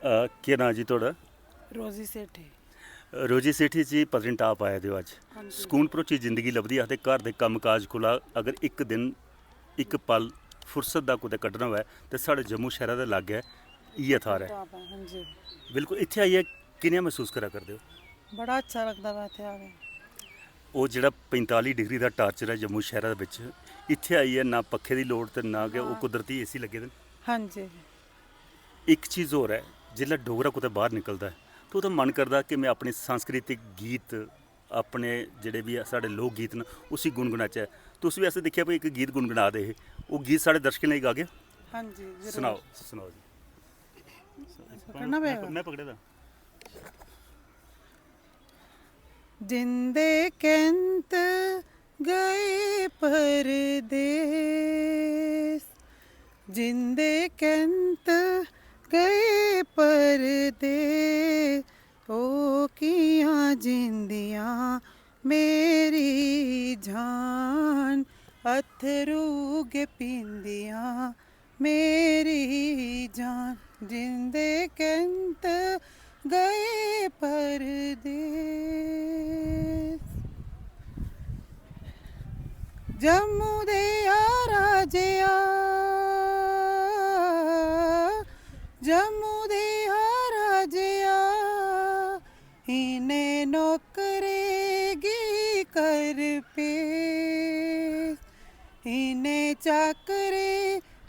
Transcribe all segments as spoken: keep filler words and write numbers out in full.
अ, केह् नांऽ जी थुआढ़ा? रोजी सेठी। रोजी सेठी जी, पत्नीटाप आए दे ओ अज्ज। हां जी। सकून भरोची जिंदगी लभदी, आखदे घर दे कम्म काज कोला अगर इक दिन, इक पल फुर्सत दा कुतै कड्ढना होऐ ते साढ़े जम्मू शैह्रा दे लाग्गै इ'यै थाह्र ऐ। पत्नीटाप ऐ, हां जी। बिल्कुल, इत्थै आइयै कि'नेहा मसूस करा करदे ओ? बड़ा अच्छा लगदा वा इत्थै आवे। ओह् जेह्ड़ा पैंताली डिग्री दा टार्चर ऐ जम्मू शैह्रा दे बिच, इत्थै आइयै ना पक्खे दी लोड़ ते ना गै ओह् हां। कुदरती एसी लग्गे दे न। हां जी। इक चीज़ होर ऐ, जिसलै डोगरा कुतै बाह्र निकलदा ऐ ते ओह्दा मन करदा कि में अपने सांस्कृतिक गीत, अपने जेह्ड़े बी साढ़े लोक गीत न, उसी गुनगुनाचै। तुस बी असें दिक्खेआ भाई इक गीत गुनगुना दे हे, ओह् गीत साढ़े दर्शकें लेई गागे? हां जी, जरूर। सनाओ, सनाओ जी। पकड़ना पड़ेगा? में पकड़े दा। जिंदे कैंत गए परदेस, जिंदे कैंत गए परदेस, ओ कियां जिंदियां मेरी जान, अत्थरू गै पींदियां मेरी जान, जिंदे कैंत गए परदेस। जम्मू दे आ राजेआ, जम्मू दे आ राजेआ, इ'नें नौकरे गी कर पेश, इ'नें चाकरे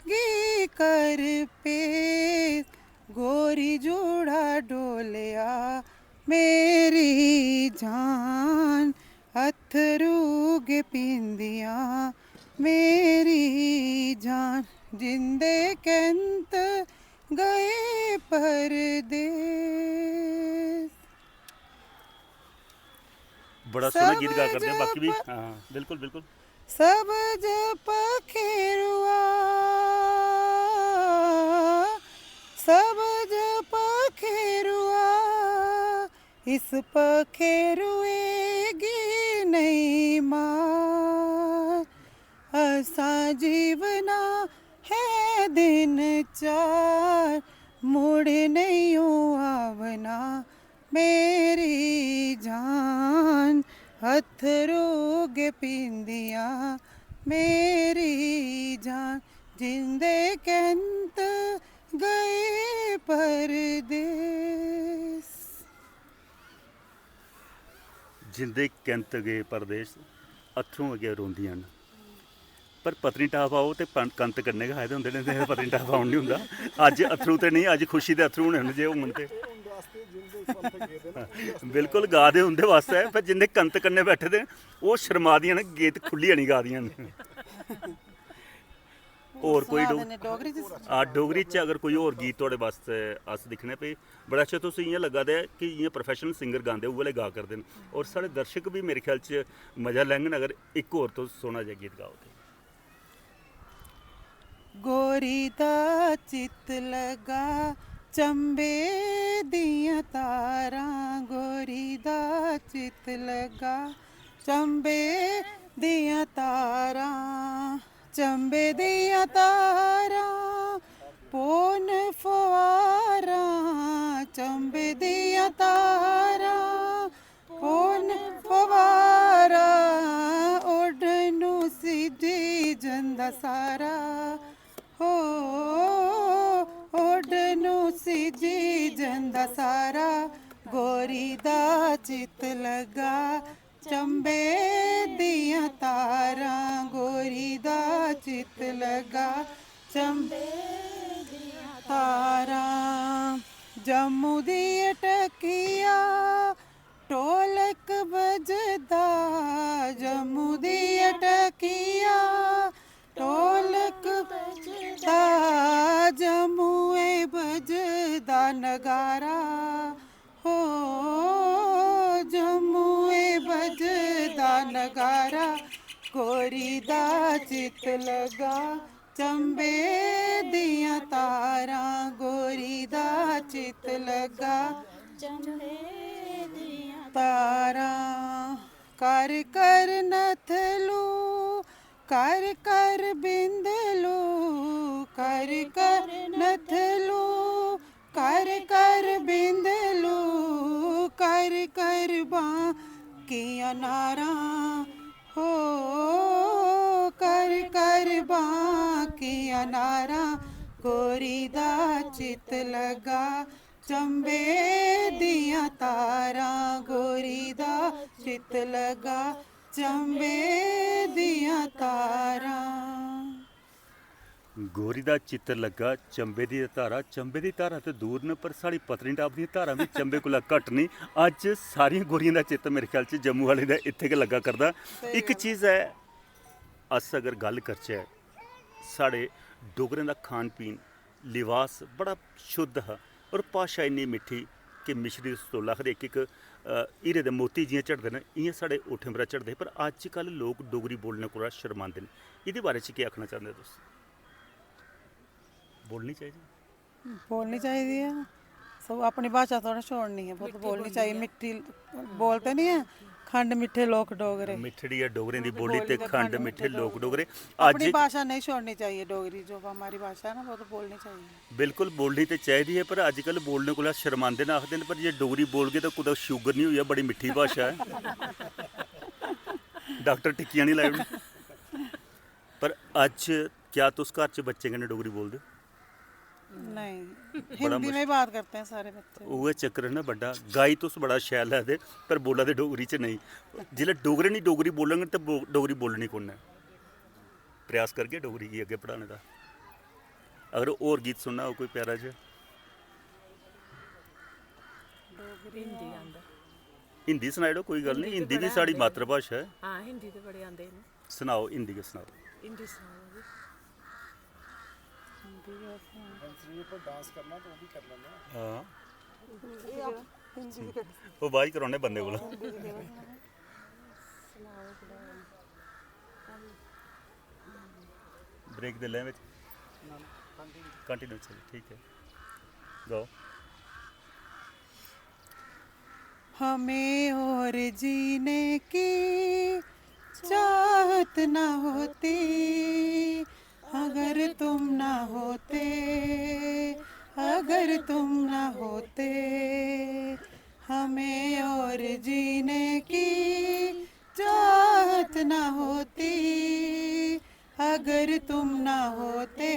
गी कर पेश, गोरी जूड़ा डोलेआ मेरी जान, अत्थरू गै पींदियां मेरी जान, जिंदे कैंत गए परदेस। बड़ा सोह्ना गीत गा सब करदे ओ, बाकी बी। जप- हां, बिल्कुल, बिल्कुल। सबज पखेरुआ, सबज पखेरुआ, इस पखेरुए गी नेईं मार। असां जीवना है दिन चार, मुड़ नेईं ओ आवना मेरी जान, अत्थरू गै पींदियां मेरी जान, जिंदे कैंत गए परदेस। जिंदे कैंत गए परदेस, अत्थरूं अग्गें रोंदियां न। पर पत्नीटाप आओ ते पं-, कंत कन्नै गै आए दे होंदे न, ते पत्नीटाप औन निं होंदा। अज्ज अत्थरूं ते नेईं, अज्ज खुशी दे अत्थरूं होने न जे होङन ते। बिल्कुल गा दे उं'दे वास्तै, पर जिंदे कंत कन्नै बैठे दे न, ओह् शर्मा दियां न, गीत खु'ल्लियै निं गा दियां न। होर कोई सुना डोग-, देने डोगरी च। आ, डोगरी च अगर कोई होर गीत थुआढ़े वास्तै अस दिक्खने पे, बड़ा अच्छा, तुस इ'यां लग्गा दे कि इ'यां प्रोफेशनल सिंगर गांदे, उ'ऐ ले गा करदे न। और साढ़े दर्शक बी मेरे ख्याल च मजा लैङन अगर इक होर तुस सोह्ना जेहा गीत गाओ ते। गोरी दा चित लगा चंबे दियां तारां, गोरी दा चित लगा चंबे दियां तारां, चंबे दियां तारां, पौन फुहारां, चंबे दियां तारां, पौन फुहारां, ओडनू सिजी जंदा सारा। हो, ओडनू सिजी जंदा सारा, गोरी दा चित लगा चंबे दियां तारां, गोरी दा चित लगा चंबे दियां तारां। जम्मू दी टकिया ढोलक बजदा, जम्मू दी टकिया ढोलक बजदा, जम्मू ए बजदा नगारा। हो, जम्मू ए बजदा नगारा, गोरी दा चित लगा चंबे दियां तारां, गोरी दा चित लगा चंबे दियां तारां। कर कर नथलू, कर कर बिंदलू, कर कर नथलू, कर कर बांकियां नारां, हो कर कर बांकियां नारां, गोरी दा चित लगा चंबे दियां तारां, गोरी दा चित लगा चंबे दियां तारां। गोरी दा चित्तर लग्गा चंबे दी धारा। चंबे दी धारा ते दूर न, पर साढ़ी पत्नीटाप दियां धारां बी चंबे कोला घट्ट नेईं। अज्ज सारियां गोरियें दा चित्त मेरे ख्याल च जम्मू आह्लें दा इत्थै गै लग्गा करदा। इक चीज ऐ, अस अगर गल्ल करचै, साढ़े डोगरें दा खान पीन, लिबास बड़ा शुद्ध हा, और भाशा इन्नी मिट्ठी कि मिश्री दा सतोला आखदे, इक इक अ, हीरे दे मोती जि'यां झड़दे न, इ'यां साढ़े ओठें परा झड़दे हे। पर अज्जकल लोक डोगरी बोलने कोला शर्मांदे न। एह्दे बारे च केह् आखना चांह्दे तुस? बोलनी चाहिदी? बोलनी चाहिदी है। सब अपनी भाशा थोह्ड़ा छोड़नी है, बहुत बोलनी चाहिए। मिट्ठी बोलते नहीं है, खंड मिट्ठे लोक डोगरे। मिट्ठड़ी ऐ डोगरें दी बोली ते खंड मिट्ठे लोक डोगरे। अज्ज अपनी भाशा नहीं छोड़नी चाहिए, डोगरी जो हमारी भाशा है ना, वो तो बोलनी चाहिए। बिल्कुल बोलनी ते चाहिदी ऐ, पर अज्जकल बोलने कोला शर्मांदे न, आखदे न, पर जे डोगरी बोलगे तां कुतै शुगर निं होई जा, बड़ी मिट्ठी भाशा ऐ। डाक्टर टिक्कियां निं लाई ओड़न। पर अज्ज क्या तुस घर च बच्चें कन्नै डोगरी बोलदे ओ? नहीं, बड़ा हिंदी में ही मुश्किल। बात करते हैं सारे बच्चे। उ'ऐ चक्कर ऐ ना बड्डा। गाई तुस बड़ा शैल लैदे, पर बोला दे डोगरी च नेईं। जिसलै डोगरे निं डोगरी बोलङन ते बो- डोगरी बोलनी कु'न ऐ? प्रयास करगे डोगरी गी अग्गें पढ़ाने दा। अगर होर गीत सुनना हो कोई प्यारा जेहा। डोगरी हिंदी आंदा। हिंदी सनाई ओड़ो, कोई गल्ल निं, हिंदी बी साढ़ी मातृभाशा ऐ। हां, हिंदी ते बड़े आंदे न। सनाओ, हिंदी गै सनाओ। हिंदी सनाओ जी। हिंदी गै सनाओ। मंच पर डांस करना तो वो भी कर लेंगे। हां। ओह् बाद च कराउने बंदे कोला। ब्रेक दे लें बिच। कंटिन्यू चल, ठीक है। गाओ। हमें और जीने की चाहत न होती अगर तुम ना होते, अगर तुम ना होते। हमें और जीने की चाहत ना होती अगर तुम ना होते,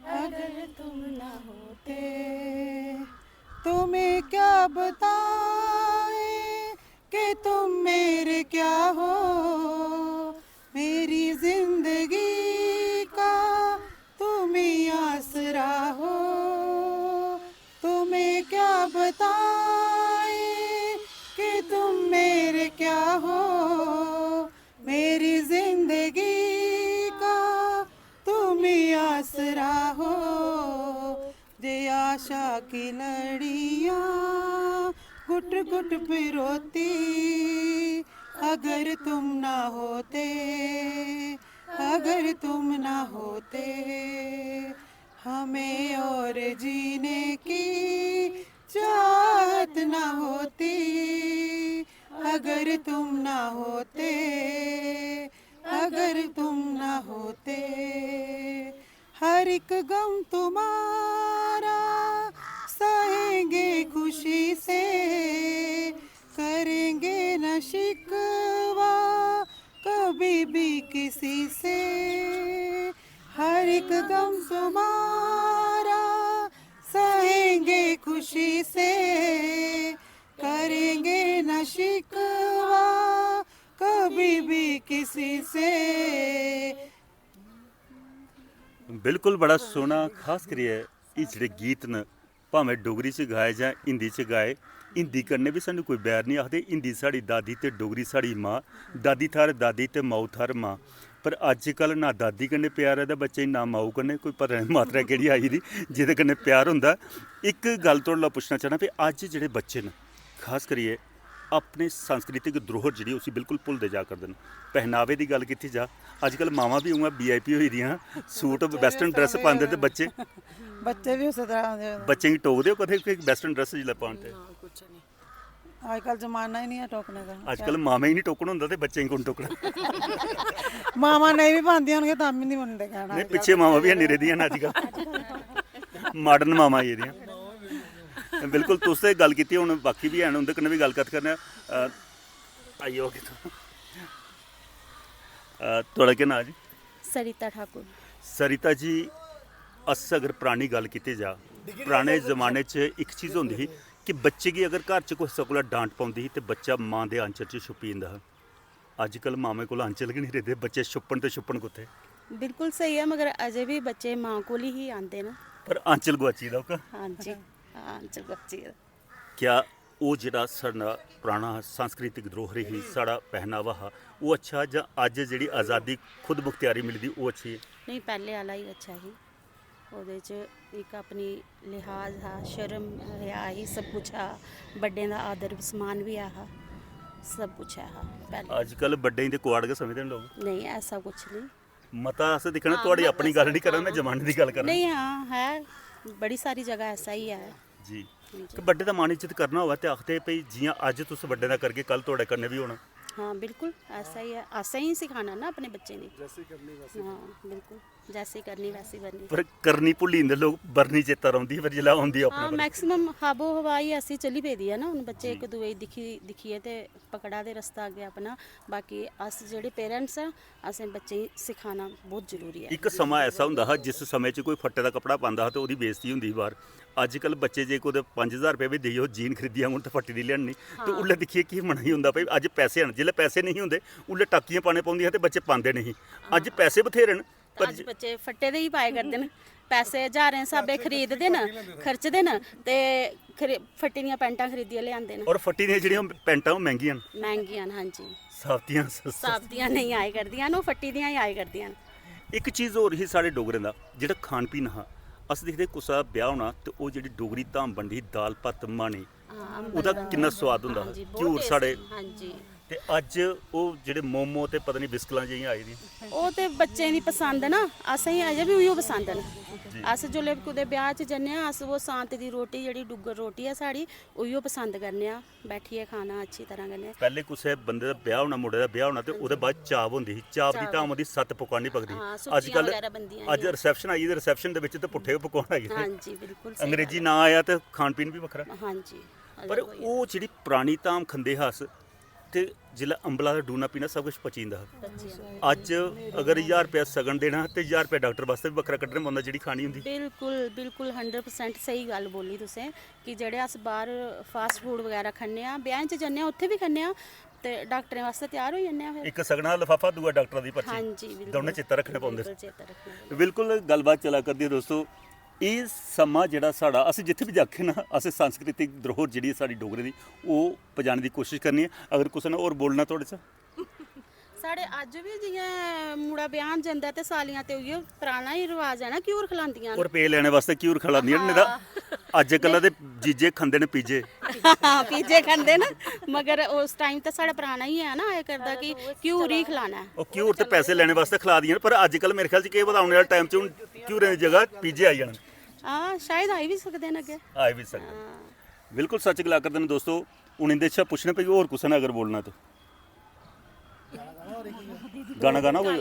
अगर तुम ना होते। तुम्हें क्या बताएं कि तुम मेरे क्या हो, मेरी जिंदगी का तुम ही आसरा हो। तुम्हें क्या बताएं कि तुम मेरे क्या हो, मेरी जिंदगी का तुम ही आसरा हो। जे आशा की लड़ियां घुट घुट पिरोती अगर तुम ना होते, अगर तुम ना होते। हमें और जीने की चाहत ना होती अगर तुम ना होते, अगर तुम ना होते। हर एक गम तुम्हारा सहेंगे खुशी से, करेंगे न शिकवा कभी भी किसी से। हर एक गम तुम्हारा सहेंगे खुशी से, करेंगे न शिकवा कभी भी किसी से। बिल्कुल, बड़ा सोह्ना। खास करियै एह् जेह्ड़े गीत न, भामें डोगरी च गाए जां हिंदी च गाए, हिंदी कन्नै बी सानूं कोई बैर निं। आखदे हिंदी साढ़ी दादी ते डोगरी साढ़ी मां, दादी थाह्र दादी ते माऊ थाह्र मां। पर अज्जकल ना दादी कन्नै प्यार ऐ ते बच्चें गी, ना माऊ कन्नै। कोई पता निं मात्तरा केह्ड़ी आई दी जेह्दे कन्नै प्यार होंदा। इक गल्ल थुआढ़े कोला पुच्छना चाह्न्नां भई अज्ज जेह्ड़े बच्चे न, खास करियै अपने सांस्कृतिक धरोहर जेह्ड़ी उसी बिल्कुल भुलदे जा करदे न। पहनावे दी गल्ल कीती जा, अज्जकल मावां बी उ'आं वीआईपी होई दियां, सूट वैस्टर्न ड्रैस पांदे ते बच्चे बच्चे बी उस्सै तरह दे बच्चें गी टोकदे ओ कदें कि वैस्टर्न ड्रैस जिसलै पान ते? ना, कुछ नहीं। अज्जकल जमाना ही नहीं है टोकने का। अज्जकल मामे ही नहीं टोकन होंदा ते बच्चें गी कु'न टोकना? मामा नहीं भी पांदियां होनगियां तां भी नहीं मनदे कहना। नहीं, पिच्छे मामा भी हैनी रेह्दियां न अज्जकल। माडर्न मामा आई गेदियां। बिल्कुल, तुस ते गल्ल कीती, हून बाकी बी हैन, उं'दे कन्नै बी गल्ल कत्थ करने आं। अ, आई जाओ अग्गें तुस। अ, थुआढ़ा केह् नांऽ जी? सरिता ठाकुर। सरिता जी, अस अगर परानी गल्ल कीती जा, पराने जमाने च इक चीज़ होंदी ही कि बच्चे गी अगर घर च कुसै कोला डांट पौंदी ही ते बच्चा मां दे आंचल च छुप्पी जंदा हा। अज्जकल मामें कोल आंचल गै निं रेह्दे, बच्चे छुप्पन ते छुप्पन कुत्थै? बिल्कुल स्हेई ऐ, मगर अजें बी बच्चे मां कोल ही आंदे न। पर आंचल गुआची दा ओह्का। हां जी, हां, आंचल गुआची दा। क्या ओह् जेह्ड़ा साढ़ा पराना सांस्कृतिक धरोहर ही, साढ़ा पहनावा हा, ओह् अच्छा, जां अज्ज जेह्ड़ी आज़ादी, खुद मुख्तियारी मिली दी, ओह् अच्छी ऐ? नेईं, पैह्ले आह्ला ही अच्छा ही। ओह्दे च इक अपनी लिहाज हा, शर्म, हया ही, सब कुछ हा। बड्डें दा आदर सम्मान बी ऐ हा, सब कुछ ऐ हा पैह्ले। अज्जकल बड्डें गी ते कुआड़ गै समझदे न लोक। नेईं, ऐसा कुछ नेईं। मता अस दिक्खना, हां, थुआढ़ी मता अपनी गल्ल निं करा, में, हां। जमाने दी गल्ल करा। नेईं, हां, है, बड़ी सारी जगह ऐसा ही ऐ। जी। जी। ते बड्डे दा मान इज्जत करना होऐ ते आखदे भई जि'यां अज्ज तुस बड्डें दा करगे, कल थुआढ़े कन्नै बी होना। हां, बिल्कुल, ऐसा ही ऐ। असें ही सखाना ना अपने बच्चें गी। जैसी करनी वैसी। हां, बिल्कुल, जैसी करनी वैसी बननी। पर करनी भुल्ली जंदे लोक, बरनी चेता रौंह्दी, पर जिसलै औंदी अपने हां, पर। मैक्सिमम आबो हवा ही ऐसी चली पेदी ऐ ना, हून बच्चे जी। इक दूए गी दिक्खी, दिक्खियै ते पकड़ा दे रस्ता अग्गें अपना। बाकी अस जेह्ड़े पेरेंट्स आं, असें बच्चें गी सखाना बहुत जरूरी ऐ। इक समां ऐसा होंदा हा, जिस समें च कोई फट्टे दा कपड़ा पांदा हा ते ओह्दी बेइज्जती होंदी ही बाह्र। अज्जकल बच्चे जे कुतै पंज ज्हार रपेऽ बी देइयै ओह् जीन खरीदी आङन ते फट्टी दी लेआननी, ते हां। उल्लै दिक्खियै केह् मनै गी होंदा भई अज्ज पैसे हैन, जिसलै पैसे नेईं होंदे उल्लै टाकियां पाने पौंदियां ते बच्चे पांदे नेईं। अज्ज हां। पैसे बथ्हेरे न, पर अज्ज बच्चे फट्टे दे ही पाए करदे न। पैसे ज्हारें स्हाबै खरीददे न, खर्चदे न, ते खरी-, फट्टी दियां पैंटां खरीदियै लेआंदे न। और फट्टी दियां जेह्ड़ियां पैंटां, ओह् मैंह्गियां न। मैंह्गियां न, हां जी। साबतियां स-, स-, साबतियां नेईं आए करदियां न, ओह् फट्टी दियां ही आए करदियां न। इक चीज होर ही साढ़े डोगरें दा, जेह्ड़ा खान पीन हा। अस दिखदे कुसै दा ब्याह् होना ते ओह् जेह्ड़ी डोगरी धाम बनदी ही, दाल, भत्त, माह्नी, हां, ओह्दा बड़ा किन्ना सोआद होंदा हा। हां जी, बहुत घ्यूर tasty, साढ़े। हां जी। ते अज्ज ओह् जेह्ड़े मोमो ते पता निं बिस्कलां जेहियां आई दियां। ओह् ते बच्चें दी पसंद ना, असेंगी अजें बी उ'ऐ पसंद न। जी। अस जिसलै कुतै ब्याह् च जन्ने आं, अस ओह् सांत दी रोटी, जेह्ड़ी डुग्गर रोटी ऐ साढ़ी, उ'ऐ पसंद करने आं, बैठियै खाना अच्छी तरह कन्नै। पैह्ले कुसै बंदे दा ब्याह् होना, मुंडे दा ब्याह् होना, ते ओह्दे बाद चाह् होंदी ही, चाह् दी धाम होंदी, सत्त पकवान निं पकदी। हां, अज्ज सूचियां कल बगैरा बनदियां अज्ज हियां। Reception आई दी, reception दे बिच ते पुट्ठे पकवान आई गे। हां जी, बिल्कुल स्हेई गल्ल ऐ। अंग्रेजी नांऽ आया ते खान पीन बी बक्खरा। हां जी, पर अलग होई गेदा। ओह् जेह्ड़ी परानी धाम खंदे हे अस, ते जिसलै अम्बला दा डूना पीना, सब किश पची जंदा हा। पची जंदा। अज्ज अगर ज्हार रपेआ सगन देना ते ज्हार रपेआ डाक्टर बास्तै बी बक्खरा कड्ढना पौंदा, जेह्ड़ी खानी होंदी। बिल्कुल, बिल्कुल, हंड्रेड परसेंट स्हेई गल्ल बोली तुसें कि जेह्ड़े अस बाह्र फास्ट फूड बगैरा खन्ने आं, ब्याहें च जन्ने आं, उत्थै बी खन्ने आं, ते डाक्टरें बास्तै त्यार होई जन्ने आं फिर। इक सगना दा लफाफा, दूआ डाक्टर दी पर्ची। हां जी, बिल्कुल। दौनें चेता रक्खने पौंदे। बिल्कुल चेता रक्खने पौंदे। बिल्कुल गल्लबात चला करदी ऐ दोस्तो। एह् समां जेह्ड़ा साढ़ा, अस जित्थै बी जागे ना, असें सांस्कृतिक धरोहर जेह्ड़ी ऐ साढ़ी डोगरें दी, ओह् पजाने दी कोशश करनी ऐ। अगर कुसै ने होर बोलना थुआढ़े च? साढ़े अज्ज बी जि'यां मुड़ा ब्याह्न जंदा ते सालियां ते उ'ऐ पराना ही रवाज ऐ ना, घ्यूर खलांदियां न। होर रपेऽ लैने बास्तै घ्यूर खलांदियां न, नेईं तां हां। अज्जकल ते जीजे खंदे न पीजे। हां, पीजे खंदे न, मगर उस टाइम ते साढ़ा पराना ही ऐ ना, एह् करदा कि घ्यूर ही खलाना ऐ। ओह् घ्यूर ते पैसे लैने बास्तै खला दियां न, पर अज्जकल मेरे ख्याल च केह् पता, औने आह्ले टाइम च हून घ्यूरें दी जगह पीजे आई जान। हां, शायद आई बी सकदे न अग्गें। आई बी सकदे। हां। बिल्कुल सच्च गला करदे न दोस्तो। हून इं'दे शा पुच्छने भई होर कुसै ने अगर बोलना ते। गाना गाना कोई?